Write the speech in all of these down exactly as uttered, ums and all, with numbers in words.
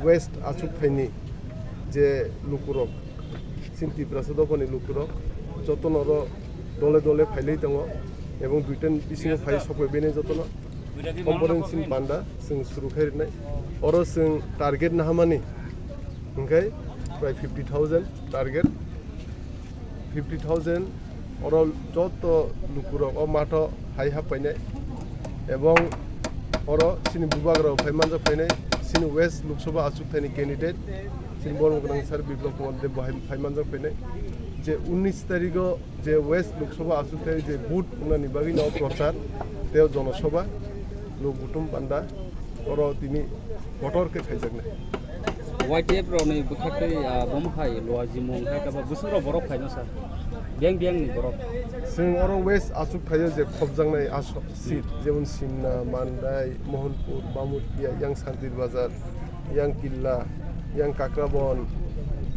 West achuk thaini je lukurok, chini Tiprasa dophani lukurok jotono oro dole dole phailai tongo, ebong duitani bisingo phai sokbai bini jotono. Omo chini panda chwng suru khai rinai. Oro chwng target nahamani hwnkhe prai fifty thousand target. Fifty thousand oro joto lukurok o matho hai hap painai, ebong oro chini bubagrok phai manjak phainai, chini West Lok Sabha achuk thaini candidate chini borok gwnang sir Biplab Kumar Deb bo hai phai manjak phainai. Je unnish tarikh o je West Lok Sabha achuk thai je vote wngnani bagwi no prochar tei jonosabha lok kutum panda oro tini kotor khe khaijaknai. Y T F rokni bwkhaktwi, ah, bomo hai Luajimung hai khe bo bwswk rok borok phaino sa. Biyang biyang ni borok. Chwng oro West achuk thaio je khopjaknai aswk seat, jemon Simna, Mandai, Mohanpur, Bamuthiya, yang Santir Bazar, yang Killa, yang Kakrabon,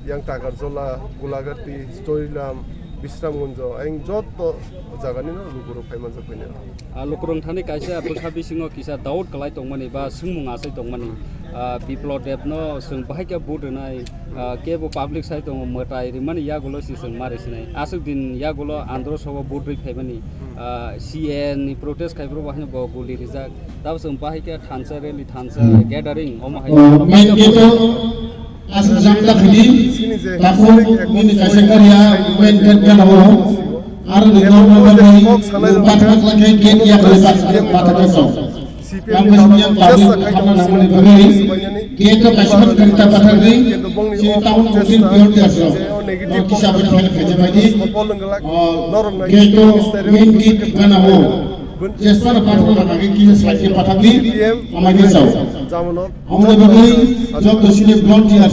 yang Takarjola, Gulagati, Stoilam, Bisramganj, ayang joto jagani no lukurok phai manjak phaino. Ah, lukurok thani kaisa bwkha bisingo kisa doubt kwlai tongmani ba swngmung achai tongmani. Ah, Biplab Deb no chwng bahai khe vote rwnai, ah, kebo public sai tongo, mwtai rimani yagulo se chwng ma rwi sinai. Aswk din yagulo andro sobo vote rwi phaimani. Ah, C A A ni protest khai phuru bo haino bo guli rijak. Tabo chwng bahai khe thansa rally, thansa gathering omo hai. Oh, main gate o aswk jam ta khili, takhuk nini kaisa gari a main gate gana o. Aro ni tong mo gari, pathak lakhe gate ya khali pathak, pathak ka song. Tamo sini yang public bukhana nangmani bagwi, gate o kaisa gari ta pathak ri, si town fourteen kilometers o. O kisa bai thani khaja bai di. O gate o main gate gana o. Chesta pathak lakhe kisa side pathak di, amai kisa. Omo ni bagwi joto sini volunteer